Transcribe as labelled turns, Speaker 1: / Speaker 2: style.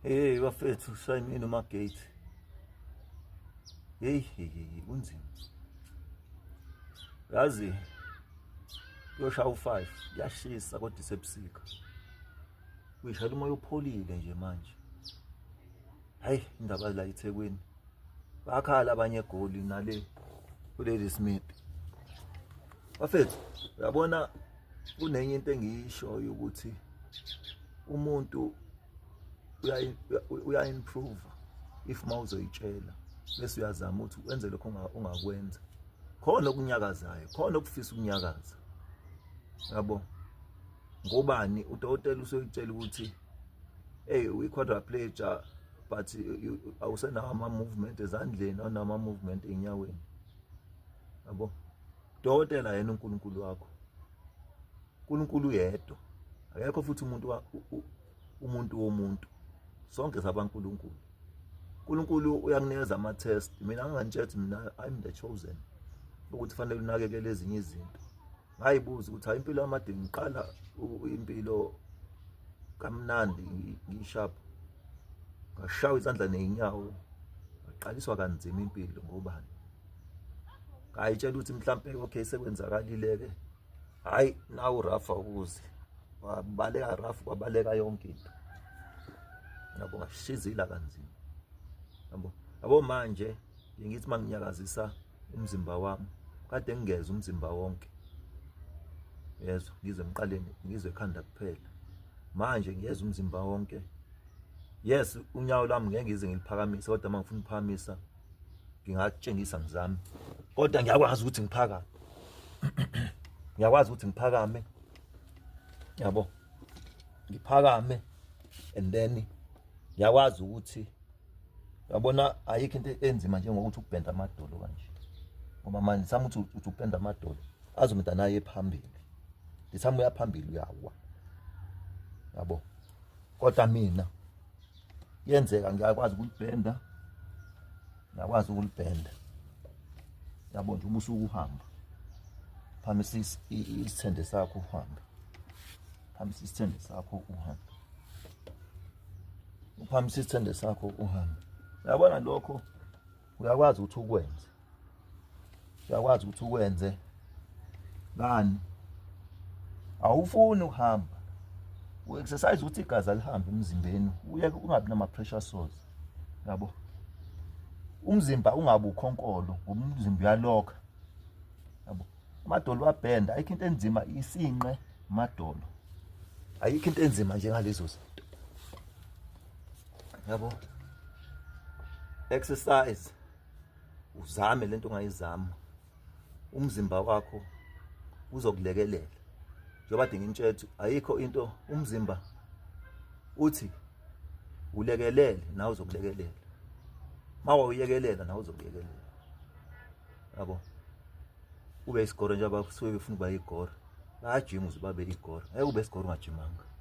Speaker 1: Hey bafethu shayimini umagate. Hey hey hey kunzima. Yazi kuyoshaya u5 kuyashisa kodwa isebusika. Uyishayela umoya opholile nje manje. Hayi indaba la eThekwini. Bakhala abanye eGoli nale kuleli Smith. Bafethu uyabona kunenye into engiyishoyo ukuthi umuntu uya improve if mawuzoyitshela bese uyazama ukuthi wenze lokho ongakwenza khona okunyakazayo khona okufisa ukunyakaza yabo ngobani udokotela usoyitshela ukuthi hey uyi-quadriplegia but awusenawo ama-movement ezandleni awunama-movement ey'nyaweni yabo dokotela yena uNkulunkulu wakho uNkulunkulu uyedwa akekho futhi umuntu umuntu womuntu sonke sabaNkulunkulu uNkulunkulu uyakunikeza ama test mina ngangantshela mina I'm the chosen ukuthi fanele unakekele ezinye izinto ngayibuza ukuthi hayi impilo yamade ngiqala impilo kamnandi ngishap ngashawa izandla nezinyawo ngaqaliswa kanzima impilo ngobani ngayitshela ukuthi mhlampe okay sekwenzakalile ke hayi nawu Rafa ukuze wabaleka Rafa kwabaleka yonke into yabo ngashizila kanzima yabo yabo manje ngithi manginyakazisa umzimba wami kade ngingeza umzimba wonke yezwa ngizwe emqaleni ngizwe ekhanda kuphela manje ngiyeza umzimba wonke yes unyawo lwami ngeke ngize ngiliphakamise kodwa uma ngifuna ukuphakamisa ngingatshengisa ngizame kodwa ngiyakwazi ukuthi ngiphakame ngiyakwazi ukuthi ngiphakame yabo ngiphakame and then ngiyakwazi ukuthi yabona ayikho into enzima njengokuthi ukubhenda amadolo kanje ngoba manje sami uthi uthi ukubhenda amadolo azomuntu naye phambili ngithama uyaphambili uyawa yabo kodwa mina yenzeka ngiyakwazi ukulibhenda ngiyakwazi ukulibhenda yabo nje ubusuku uhamba phamisa isithende sakho uhambe phamisa isithende sakho uhambe uphamisa isithende sakho uhambe uyabona lokho uyakwazi ukuthi ukwenze uyakwazi ukuthi ukwenze kani awufuni ukuhamba u-exercise ukuthi igazi alihambe emzimbeni uyeke ungabi nama-pressure sores yabo umzimba ungabi ukhonkolo ngoba umzimba uyalokha yabo amadolo abhenda ayikho into enzima isinqe amadolo ayikho into enzima njengalezo zinto yabo exercise uzame lento ongayizama umzimba wakho uzokulekelela njengoba dinga intshethu ayikho into umzimba uthi ulekelele nawe uzokulekelela mawa uyekelela nawe uzokuyekelela yabo ube isigoro njengoba suke befuna ukuba igoro bayajima uze babe igoro ngeke ube isigoro ungajimanga.